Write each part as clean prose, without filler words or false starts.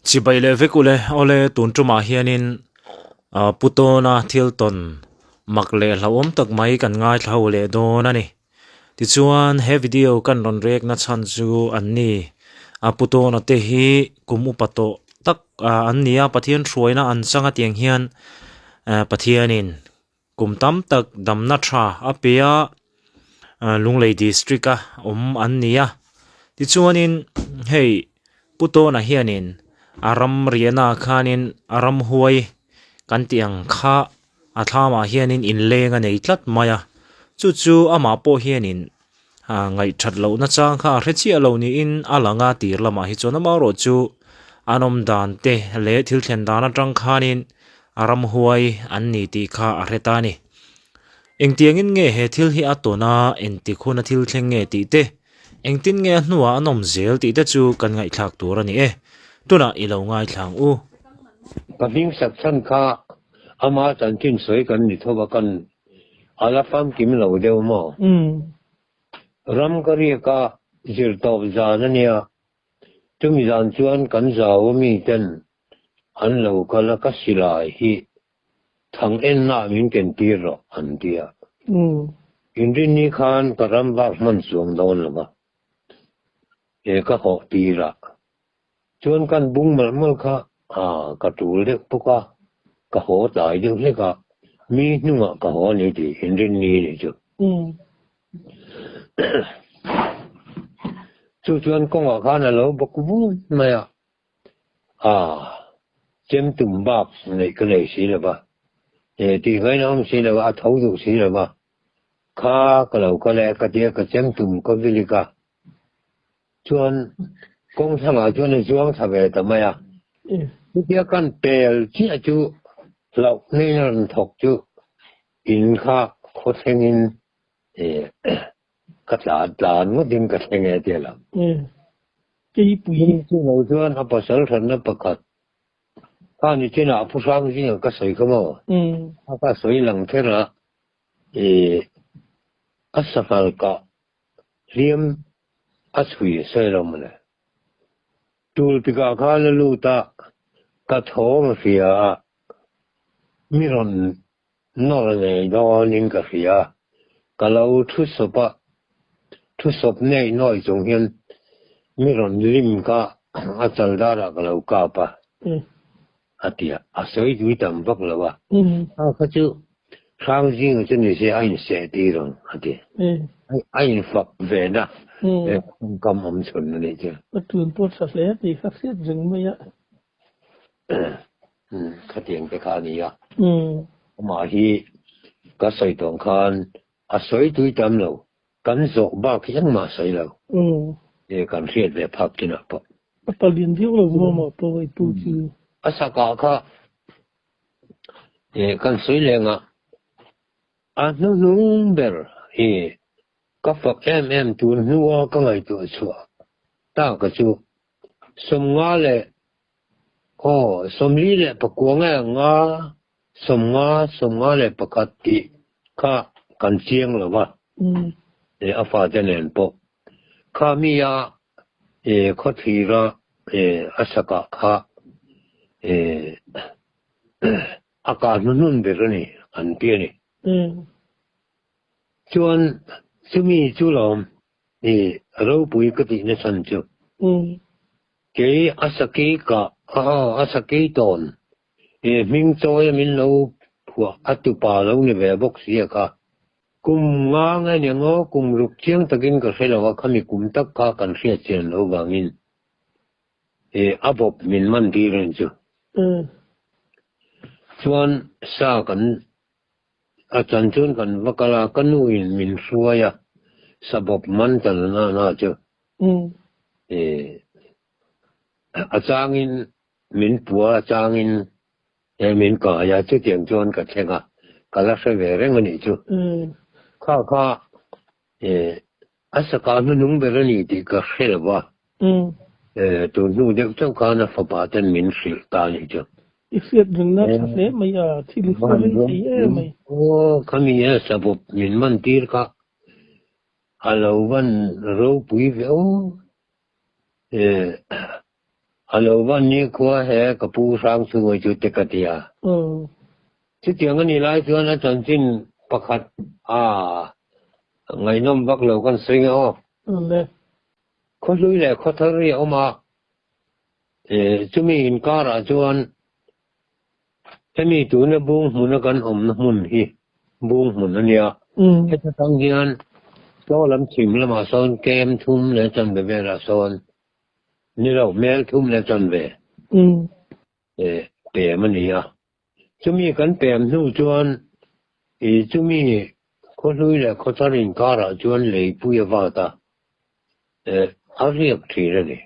Chibai leh vek ule awle tun tumah hianin ah pu tawna thil tawn mak leh hlauhawm tak mai kan ngaithla ho leh dawn a ni. Tichuan he video kan rawn rek na chhan chu an ni a pu tawna te hi kum upa tawh tak ah an ni a Pathian hruaina an chang a tiang hian ah Pathianin Kum tam tak damna tha a pe a, Lunglei district a awm an ni a. Tichuanin hei Pu Tawna hianin a ram riahna ah khanin a ramhuai kan tih ang kha a thlamah hianin inleng a nei tlat mai a. Chu chu amah pawh hianin ngaihthat lohna chang kha a hre chiah lo niin a lang a tir lamah hi chuan amaherawhchu an awm dan te leh thil thlen dan atang khanin a ramhuai an ni tih kha a hre ta a ni. Engtiangin nge he thil hi a tawn a, engtik huna thil thleng nge tih te, engtin nge a hnuah an awm zel tih te chu kan ngaihthlak tur a ni e. Tunah i lo ngaithla ang u. Ka hming sak chhan kha ama chanchin sawi kan ni tho a kan A la famkim lo deuh maw? Ram ka riak a, zir tawp zan a nia. Chumi zan chuan kan zau a mi ten an lo kal a, ka silai hi thang enna ah min ken tir rawh an ti a. Inrinni khan ka ram vak hman chuang dawn lo va, he ka hawh tir a. Chuan kan bung malh malh kha ka tul deuh bawk a, ka haw tlai deuh hlek a, mi hnungah ka haw a ni tih inrinni ni chu. Chu chuan kawngah khan a lo bawk vun mai a, chem tum bak neih ka nei si lo va, tih ngaihna awm si lo va, a tho duh si lo va, kha ka lo kal e ka tia ka chem tum ka vilik a. Chuan kawng thlangah chuan a zuang thla ve ta mai a. Chutia kan pel chiah chu hlauh hnein a rawn thawk chu in kha khaw thlengin ka tlan tlan ngawtin ka thleng e tia lang. Keipui. Chu lo chuan a pasal thatna pakhat kha ni chinah a pu hrang zingah ka sawi kha maw? A ka sawi lang kher a, a sanghal kah Hliam a chhui sawi lo mawle. Tul tikah khan a lut a, ka thawm a hria a, mi rawn nawr nei dawnin ka hria. Ka lo thu sawp a, thu sawp nei nawi chung hian mi rawn lim kha a chal darah ka lo kap a, a ti a, a sawi tui tam vak lo a. A kha chu Hrang zinga chu ni se a inseh tir ang a ti. A infak ve na tawngkam awm chhun a nih chu. Ka tun pawh tha hle tih kha hriat reng mai a. Khatiang te kha a ni a. Amah hi ka sawi tawng khan a sawi tui tam lo. Kan zawh bak hi engmah sawi lo. Kan hriat ve phak chinah pawh. A palian viau lo maw mah pawh hei pu chu. A sakah kha Kan sawi leng a, a hnuhnung ber hi ka fak em em tur hnua ka ngaihtuah chhuah tak a chu 50 leh aw 49 nge nga 50 51 tih kha kan chiang lo va, a fate nen pawh kha mi a khawthira a sakah kha a kah hnuhnun ber a ni an ti a ni. Chuan chumi chu lawm ropui ka tihna chhan chu kei a sakei kah a sakei tawn hming chawi a min lo phuah a tupa lo ni ve bawk si a kha. Kum nga nge ni ang aw, kum ruk chiang takin ka hre lo a, khami kum tak kha kan hriat chian loh vangin a bawp min man tir a ni chu. Chuan sa kan a chan chuan kan va kal a, ka nu in min hruai a, sa bawp man ta na na chu a changin min pua a changin He min kai a, chutiang chuan ka thleng a, ka la hre ve reng a nih chu. Kha kha a saka hnuhnung ber a ni tih ka hre lo va, tun hnu deuh chauh khan a fapa ten min hrilh ta a nih chu. I hriat rengna tha hle mai a, thil i hre reng thei em mai. Aw, khami a sabawp min man tir kha a lo van ropui ve aw. A lo van nikhua he ka pu hrang chhunga chu te ka ti a. Chutiang a nih lai chuan a chanchin pakhat a ngaihnawm vak lo kan sawi nge aw. Khawhlui leh khawthar hi a awm a, chumi inkarah chuan hemi tuna bung hmuna kan awmna hmun hi bung hmun a nia. Heta tang hian chaw lam chhim lamah sawn kem thum leh chanve velah sawn ni lo mel thum leh chanve pem a ni a. Chumi kan pem hnu chuan chumi khawhlui leh khawthar inkarah chuan leipui a vat a, a riak thin a ni.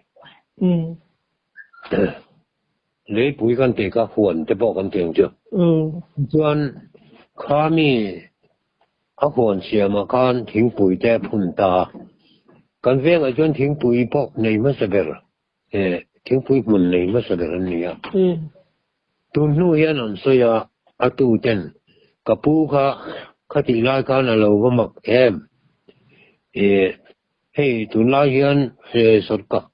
Leipui kan tih kha huan te pawh kan ti ang chu. Chuan khami a huan siamah khan thingpui te a phun ta a, kan vengah chuan thingpui pawh nei hmasa ber thingpui hmun nei hmasa ber an ni a. Tun hnu hian an sawi a, a tu ten ka pu kha khatih lai khan a lo va mak em? Hei tunlai hian sawrkar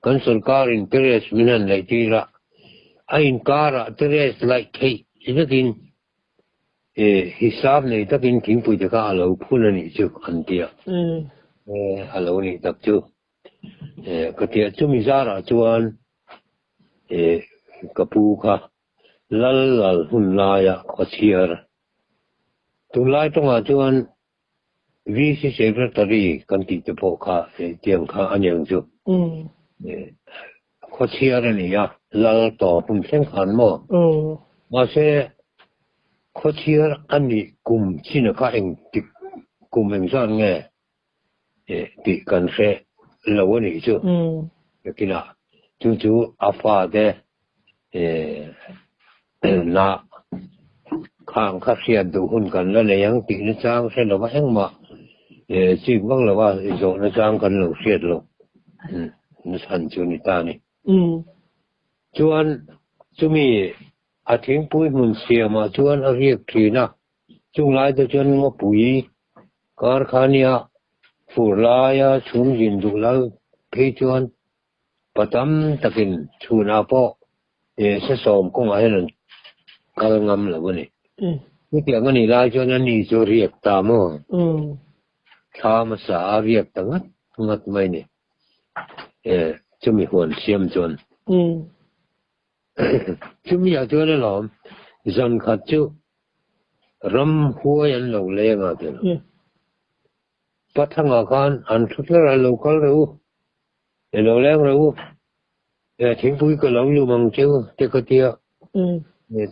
kan sawrkarin terrace min han laih tir a, a inkarah terrace laih theih vekin hisap nei takin thingpui te kha a lo phun a nih chu an ti a, a lo nih tak chu. Ka tia chumi zarah chuan ka pu kha lal lal hun laia khaw chhiar tunlai tawngah chuan VC Secretary kan tih te pawh kha tiang kha a niang chu. Khaw chhiar a ni a, lal tawp hun thleng khan maw? Mahse khaw chhiar a nih kum chin kha engtik kum engzat nge? tih kan hre lo a nih chu. Nakinah chu chu a fate na khang kha hriat duh hun kan la nei ang tih nachang hre lova engmah chik vak lova zawh nachang kan lo hriat loh nachhan chu ni ta a ni. Chuan chumi a thingpui hmun siamah chuan a riak thin a. Chung lai te chuan ngawpui kar kha nia fur laia chhum zin duh lai phei chuan pa tam takin chhunah pawh sesawm kawngah hian an kal ngam lo a ni. Chutiang a nih lai chuan ani chu riak ta maw? Thla hmasa a riak ta ngat ngat mai a ni. Chumi huan siam chuan. Chumi ah chuan alawm zan khat chu ram huai an lo leng a tilo. Pathanga khan an thu tlar a lo kal reuh u, i lo leng reuh u, thingpui ka lo lum ang cheu te ka tia.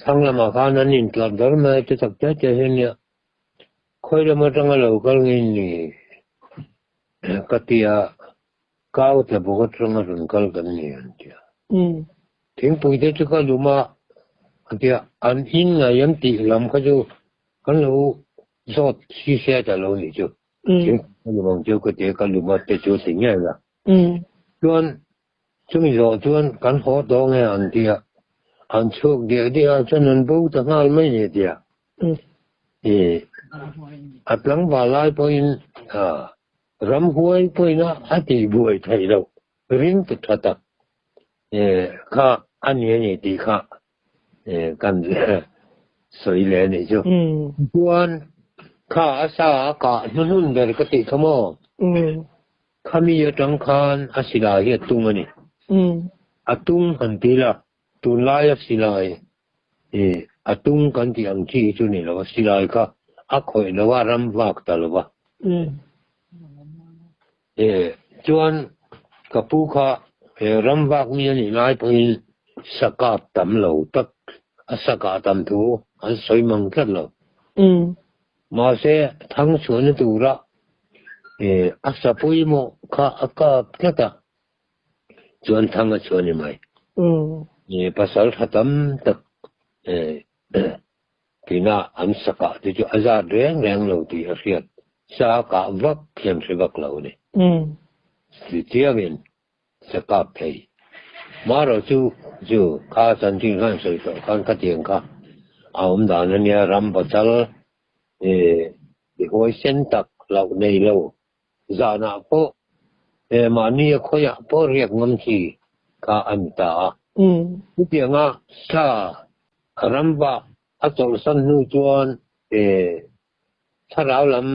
Thlang lamah khan an intlar dar mai te tak te te hian nia khawi lam atanga lo kal nge ni ka tia. Kau tla bawk atanga rawn kal kan ni an ti a. Thingpui te chu ka lum a, an ti a, an in ngai an tih lam kha chu kan lo zawt si se ta lo nih chu. Thingpui ka lum ang chu ka ti a, ka lum a te chu ti ngei la. Chuan chumi zawh chuan kan haw tawh nge an ti a, an chhuak diah diah a chuan an bo ta nghal mai ni a ti a. A tlangval lai pawhin Ramhuai pawina a tih buai theih loh ring ta tha tak kha a ni a ni tih kha kan sawi leh a nih chu. Chuan kha a sa a kah hnuhnun ber ka tih kha maw? Khami atang khan a silai hi a tung a ni. A tung han ti la, tunlaia silai a tung kan tih ang chi hi chu ni lo a, silai kha a khawih lo a, ram vak ta lo va. Chuan ka pu kha ram vak mi a nih lai pawhin sa kap tam lo tak, a sa kah tam thu an sawi mang tlat lo. Mahse thang chhuahna tura a sa pawimawh kha a kap tlat a. Chuan thang a chhuah a ni mai. Pasal tha tam tak tina an sa kah te chu a zat reng reng lo tih a hriat. Sa kah vak hian hre vak lo a ni. Tichiangin sa kap thei. Marawh chu chu kha chanchin khan sawi tawh khan khatiang kha a awm dan a nia ram pasal i huaisen tak hlauh nei lo Zanah pawh mahni a khawiah pawh riak ngam chi. kha a ni ta a. Chutianga thla ramba a chawlhsan hnu chuan thlarau lam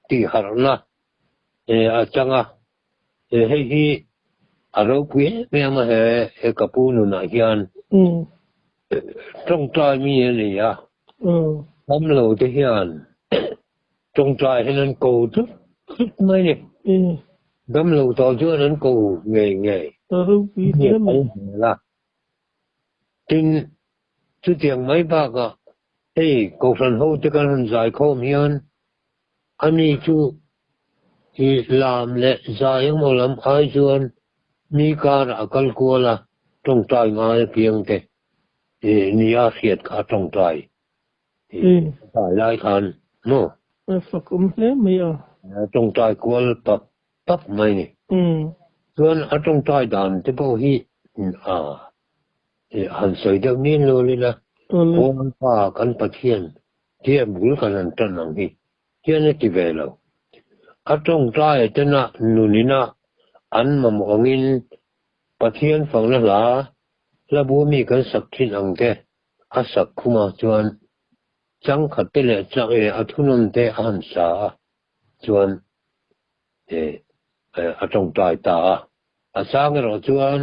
tihharhna a chang a, hei hi a ropui em em a he ka pu nunah hian tawngtai mi a ni a, damlo te hian tawngtai hian an ko tlut tlut mai a ni. Damlo tawh chuan an ko ngei ngei. A ropui hle mai. Tin, chutiang mai bakah hei Kohhran hote kan han zaikhawm hian ani chu i lam leh zai emaw lam ai chuan mi karah a kal kual a, tawngtai ngai apiang te i nia hriat kha a tawngtai i zai lai khan maw? A fakawm hle mai a. A tawngtai kual pap pap mai ni. Chuan a tawngtai dan te pawh hi a han sawi deuh nin lul ila, Lalpa kan Pathian tia bul kan han tan ang hi hian a ti ve lo. A tawngtai tena nunina an mamawh angin Pathian fakna hla hla bu mi kan sak thin ang te a sak khumah chuan changkhat te leh chak a thunawn te a han sa a. Chuan a tawngtai ta a. A sang erawh chuan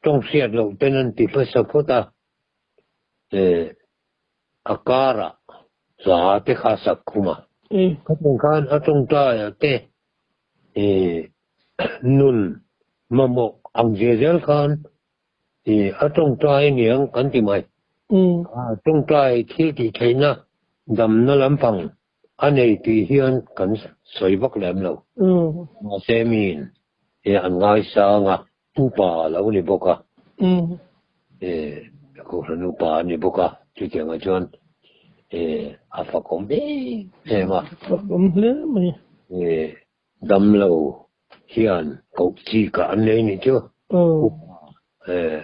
tawng hriat loh ten an ti hmasa phawt a, a karah hla te kha sak khum a. Khatang khan a tawngtaia te nun mamawh ang zel zel khan a tawngtai aniang kan ti mai. Tawngtai thil tih theihna damna lampang A nei tih hian kan sawi vak lem lo. Mahse miin he an ngaisang a, upa a lo ni bawk a, he Kohhran upa a ni bawk a, chutiangah chuan he a fakawm em em a. Fakawm hle mai. He damlo hian koh chi ka an nei ni chu. Upa he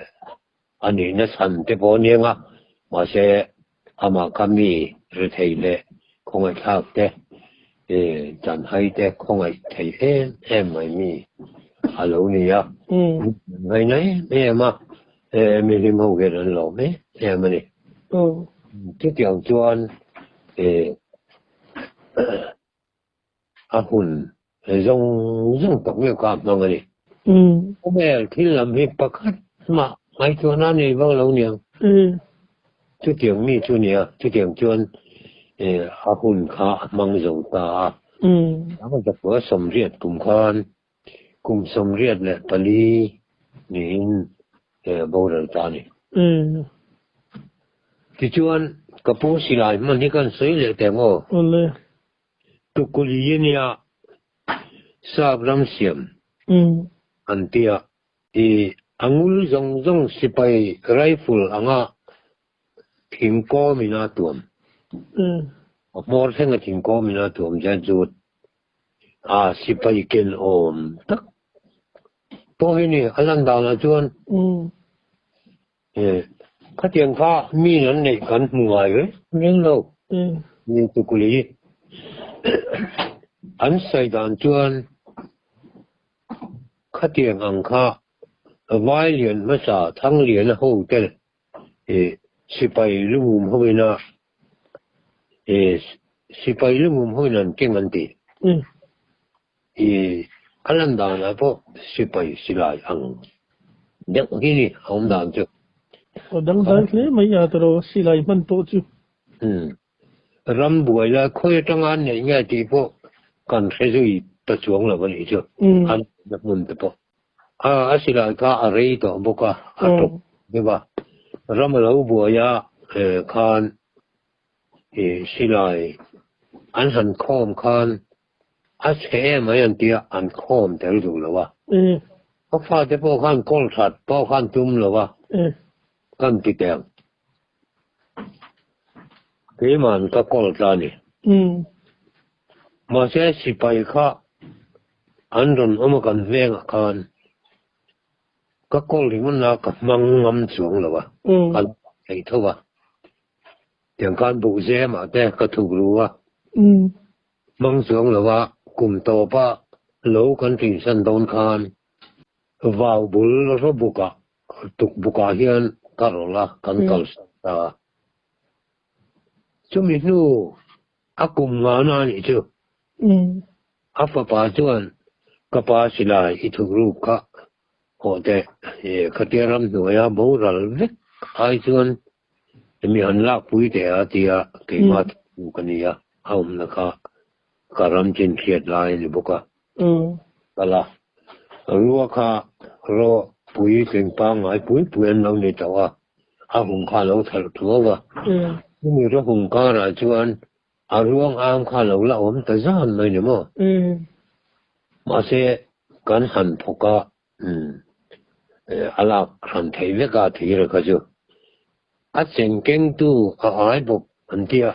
A nihna chhan te pawh a niang a, mahse amah kha mi rethei leh khawngaihthlak te, chanhai te khawngaih thei em em mai mi a lo ni a, ngaina em em a, mihlim ho hian an lawm em em a ni. Chutiang chuan A hun zawng zawng tak meuh kha a hmang a ni. Khawvel thil lam hi pakhat mah ngaihtuahna a nei vak lo niang. Chutiang mi chu nia, chutiang chuan a hun kha a hmang zo ta a. A zakua 80 kum khan kum 84 niin boral ta a ni. Tichuan ka pu silai hman hi kan sawi leh teh maw? Tukuli nia sap ram siam an tia i a ngul zawng zawng sipai rifle anga thingkawm in a tuam. A hmawr thleng a thingkawm in a tuam zet zut. A sipai ken awm tak pawh hi ni a lan danah chuan Khatiang kha mi an neih kan hmu ngai reng reng lo. Ni tukuli an sawi dan chuan khatiang ang kha vai lian hmasa Thangliana ho te sipai lumum hoina sipai lumum hoin an keng an ti. I a lan danah pawh sipai silai ang deuh hi ni a awm dan chu. A dangdai hle mai a tawrh silai hman pawh chu. Umm. Ram buai lai khawi atanga an neih nge tih pawh kan hre zui ta chuang lo a nih chu. An neihna hmun te pawh. A a silai kha a rei tawh bawk a, a tawp deuh a. Ram a lo buai a khan i silai an han khawm khan A chhe em mai an tia an khawm tel duh lo a. Ka fate pawh khan kawl that pawh khan tum lo a kan ti teng. Keiman ka kawl ta a ni. Mahse sipai kha an rawn awm a kan vengah khan ka kawl ringawt na ka hmang ngam chuang lo a, ka la thei tho a. Tiang khan bukzemah te ka thuk ru a. Hmang chuang lova kum tawpa lo kan ṭinsan dawn khan vau bul rawbukah. Tukbukah hian ka rawlh a, kan kalsan ta a. Chumi hnu a kum ngana a nih chu. A fapa chuan ka pa silai i thukruk kha hawh teh, khatia ramhnuaia boral vek ai chuan mi han lakpui teh a tia keimah thawktu ka ni a, a awmna kha ka ram chin hriat lai a ni bawk a. Kal a, rua kha rawh pui tling pangngai pui pui an lo ni tawh a, a hung kha a lo thalh thuau a. Chumi rawh hung karah chuan a ruang am kha a lo la awm ta zan mai ni maw? Mahse, kan han thawk a, a lak hran theih vek a thir kha chu. A chengkengtu a ai bawk an ti a,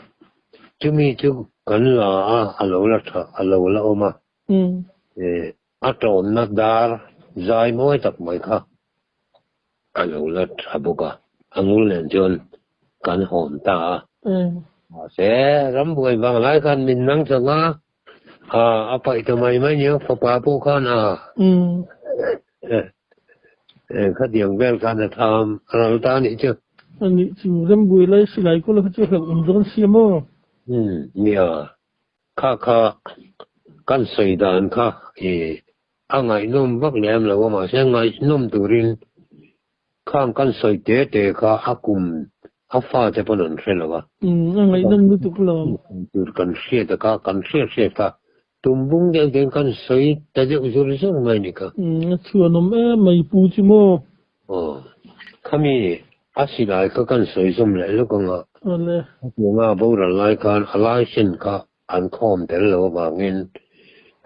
chumi chu kan la a, a lo la tha, a lo la awm a. A tawnna dar zai mawi tak mai kha a lo la tha bawk a, a ngul nen chuan kan hawn ta a. Mahse, rambuai vang lai khan min nang chang a, a paih ta mai mai nia, fapa pawh khan a khatiang vel khan a tham ral ta a nih chu. A nih chu, rambuai lai silai kawla kha chu hlauh awm dawn sia maw? Nia, kha kha kan sawi dan kha i a ngaihnawm vak lem lo a, mahse ngaihnawm turin Khang kan sawi te te kha a kum a fa te pawn an hre lo a. Umm a ngaihnawm lutuk lo. Tur kan hriat a kha, kan hriat hriat kha tum bung deuh deuhin kan sawi ta deuh zur zur mai ni kha. Umm a chhuanawm em mai pu chu maw. Aw khami a silai kha kan sawi zawm leh lawk anga. Awle. A tunga boral lai khan a license kha an khawm tel lo avangin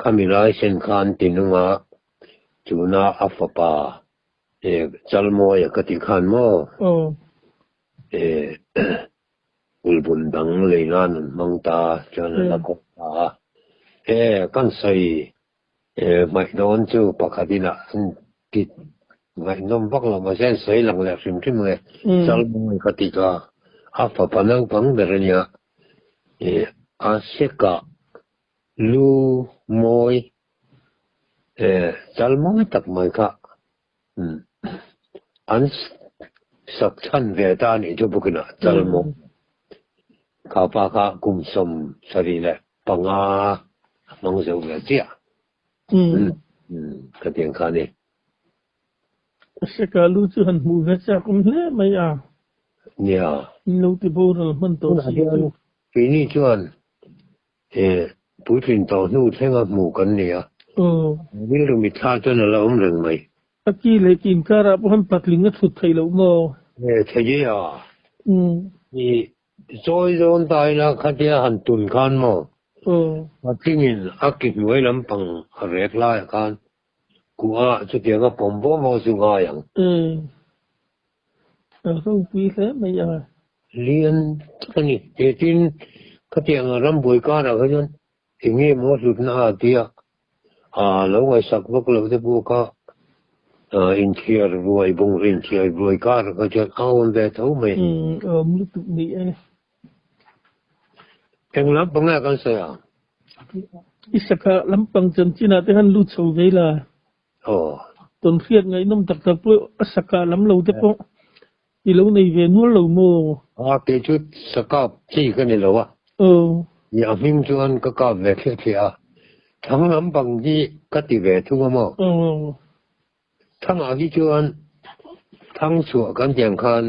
khami license kha an ti nung a, tuna a fapa Chalmawia ka tih khan maw? Ulbun dang lei nan an hmang ta chuan an la kawp ta a. Kan sawi hmaih dawn chu pakhat inah an ti ngaihnawm vak lo mahse an sawi lang leh hrim hrim nge. Chalmawia ka tih kha a fapa naupang ber a nia. A sekah lu mawi Chal mawi tak mai kha an sak chhan ve ta a nih chu bawkin ah chal mawi kha pa kha kum 75 a hmang zo ve chiah ka ti ang kha a ni. Seka lu chu han hmuh ve chak awm hle mai a. Nia. In lo ti boral hman tawh si chu. Keini chuan He puitlin tawh hnu thlenga hmuh kan ni a, rilru mitthla chuan a la awm reng mai. A ki leh ki inkarah pawh han patling a thut theih loh maw? He thei a, i chawi dawn ta ila khatia han tun khan maw? Patlingin a ki hnuai lampang a rek laiah khan kuah chutiang a pawm vawm vawm chu ngai ang. A ropui hle mai a. Lian tak a ni. He tin khatiang rambuai karah kha chuan eng nge maw hlutna a tia a lo ngaihsak vak lo te pawh kha inthiar ruai bungraw inthiar ruai karah kha chuan a awm ve tho mai. Umm a awm lutuk ni e. Eng lampang nge kan sawi ang? I saka lampang chanchinah te khan lut chho ve la. Aw. Tawnhriat ngaihnawm tak tak pawh a saka lam lo te pawh i lo nei ve nual lo maw? A, kei chu sakap chi ka ni lo a. Aw. I a hming chuan ka kap ve thliah thliah a. Thang lampang hi ka ti ve thung a maw? Aw. Thangah hi chuan thang chhuah kan ti ang khan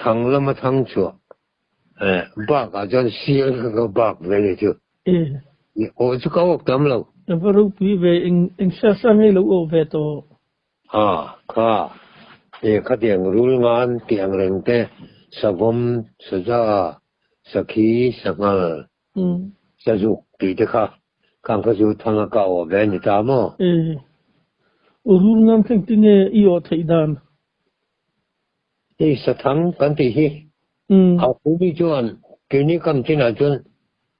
thang lama thang chhuah bakah chuan sial kha ka bak ve ni chu. Aw chu ka awk tam lo. Ka va ropui ve eng eng sa sa ngei lo awk ve tawh. A kha e khatiang rul ngan tih ang reng te savawm, saza, sakhi, sanghal, sazuk tih te kha khang kha chu thang a ka awh ve a ni ta maw? E rul ngan thleng tinge i awh theih dan? Hei sathang kan tih hi a pumi chuan keini kam chinah chuan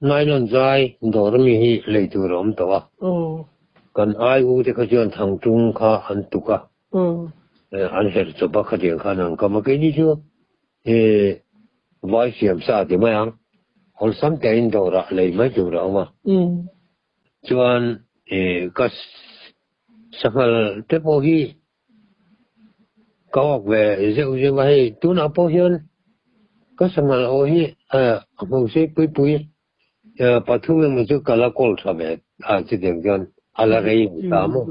nylon zai dawr ami hi lei tur a awm tawh a. Kan ai u te kha chuan thangtung kha an tuk a, an herh chawp a khatiang khan an kam a. Keini chu vai siam sa ti mai ang, awlsam tein dawrah lei mai tur a awm a. Chuan ka sanghal te pawh hi. Ka awk ve zeuh zeuh a, hei tunah pawh hian ka sanghal awh hi a hmawhsei pui pui pathum emaw chu ka la kawl tha ve a chutiang chuan a la rei ta maw.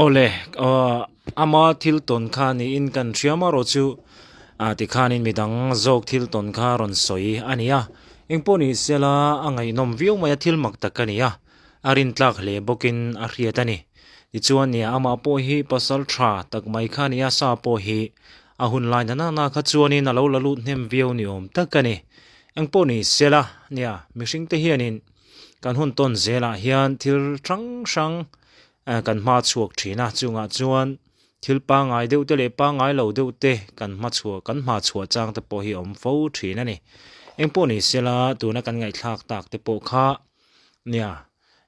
Awle, ama thil tawn kha niin kan hria marawh chu tikhanin midang zawk thil tawn kha rawn sawi a ni a, engpawh ni sela a ngaihnawm viau mai a, thil mak tak a ni a. A rintlak hle bawkin a hriat a ni. Tichuan nia amah pawh hi pasal tha tak mai kha nia sa pawh hi a hun lai na na kha chuanin a lo la lut hnem viau ni awm tak a ni. Engpawh ni sela nia mihring te hianin kan hun tawn zelah hian thil hrang hrang kan hma chhuak thin a, chungah chuan thil pangngai deuh te leh pangngai lo deuh te kan hma chhuah kan hma chhuah chang te pawh hi a awm fo thin a ni. Engpawh ni sela tuna kan ngaihthlak tak te pawh kha Nia,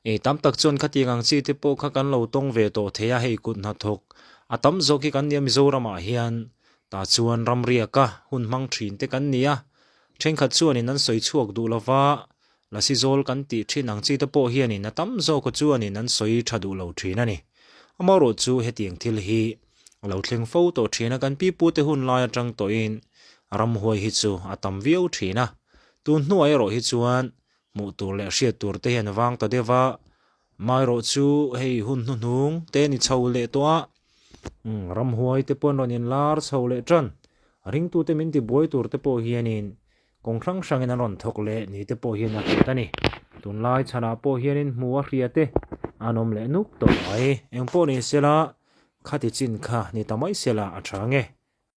ei tam tak chuan khatiang ang chi te pawh kha kan lo tawng ve tawh thei a, hei kut hnathawk a tam zawk hi kan nia Mizoramah hian tah chuan ramriaka hun hmang thin te kan ni a, thenkhat chuanin an sawi chhuak duh lova, lasi zawl kan tih thin ang chi te pawh hianin a tam zawk chuanin an sawi tha duh lo thin a ni. Amaherawh chu hetiang thil hi a lo thleng fo tawh thin a, kan pipute hun lai atang tawhin ramhuai hi chu a tam viau thin a, tun hnuah erawh hi chuan Hmuh tur leh hriat tur te hian vang ta deuh a, maherawh chu hei hun hnuhnung te ni chho leh tawh a, umm ramhuai te pawh an rawn inlar chho leh tan, a ringtute min tibuai tur te pawh hianin kawng hrang hrangin an rawn thawk leh ni te pawh hian a hriat a ni. Tunlai chhanah pawh hianin hmuh a hria te an awm leh nuk tawh mai. Engpawh ni sela khati chin kha ni ta mai sela a tha nge.